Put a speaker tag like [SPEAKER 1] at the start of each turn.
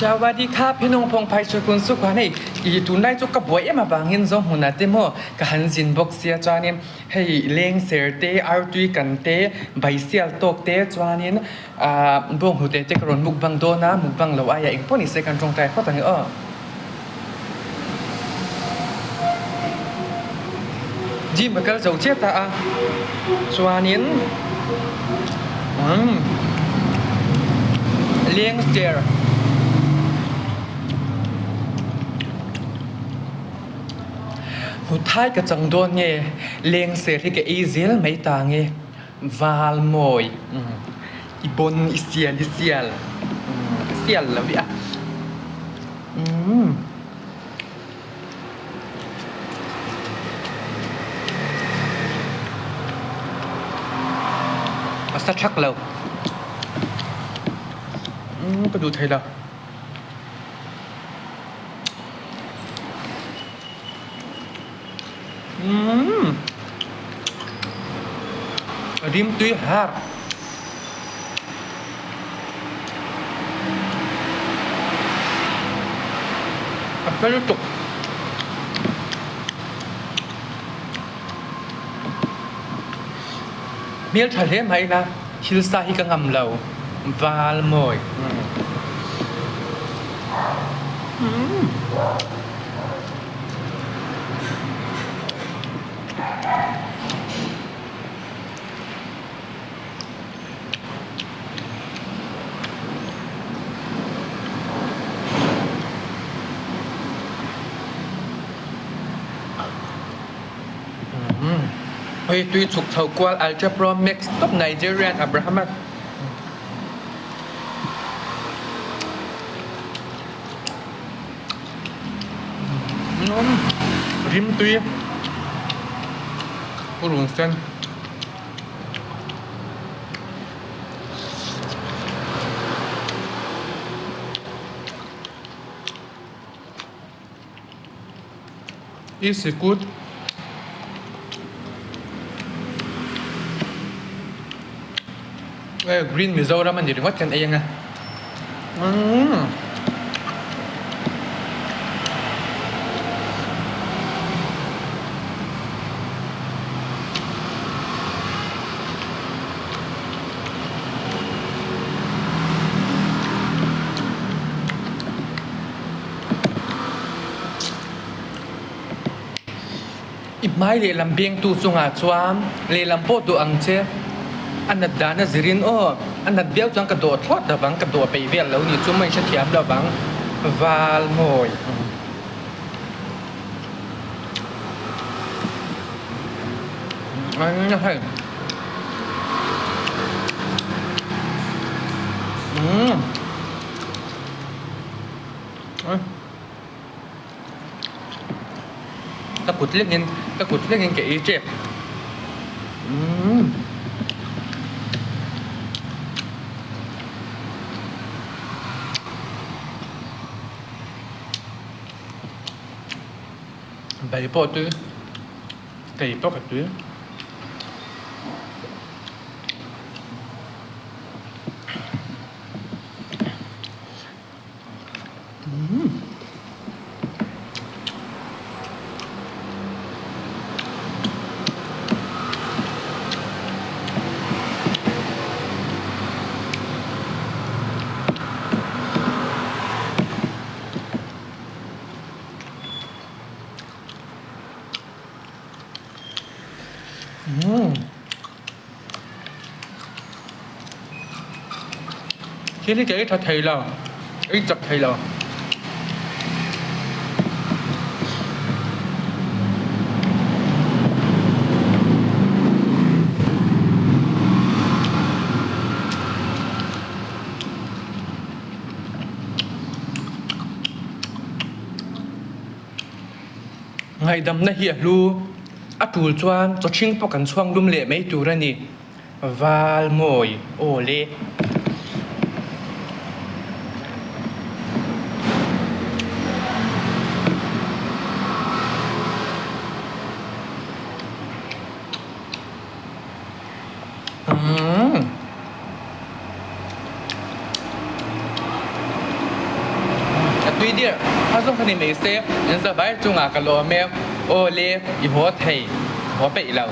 [SPEAKER 1] Sawadi kha phenawng phawng phai chu kun su khuan hei i tunlai chu ka buai em avangin zawng hmunah te maw ka han zin bawk sia chuanin hei lengser te artui kan te baisial tawk te chuanin ah bawnghnute te ka rawn mukbang dawn a mukbang lo aia engpawh ni se kan tawngtai phawt ang e aw. Gym ka kal zo chiah ta a chuanin umm leng stair Huthai ka chang dawn nge leng ser hi ka ei zel mai ta nge val mawi i bawn i sial i sial ka sial lo i a. Umm. A sa thak lo. Umm ka duh thei lo. Umm. A rim tui har. A fel tuk. Hmel tha hle mai ila thil sa hi ka ngam lo. Val mawi. Umm. Hei tui chhuk chho kual Ultra Pro Max tawp Nigerian Abraham-a. Rim tui purun sen. I sikut eh green Mizoram a ni ringawt kan ei anga umm. I hmai lehlam bengtu chungah chuan lehlam pawh duh ang che. A nat dan a zirin aw, a nat viau chuan ka dawh thlawt lo vang, ka dawh peih vel lo ni chu mai hrethiam lo vang. Val mawi. Hei. Umm. Ka kut lengin ka kut lengin ka ei tep. Umm. Bai pawh tui, kei pawh ka tui. Thil hi ka ei tha thei lo, ei chak thei lo. Ngaihdamna hi a hlu, a tul chuan chawchhing pawh kan chhuang lum leh mai tur a ni. Val mawi aw le. Umm. tui der a zawng kha ni mai se in zavai chungah ka lawm e. Aw le, i haw thei, haw peih lo.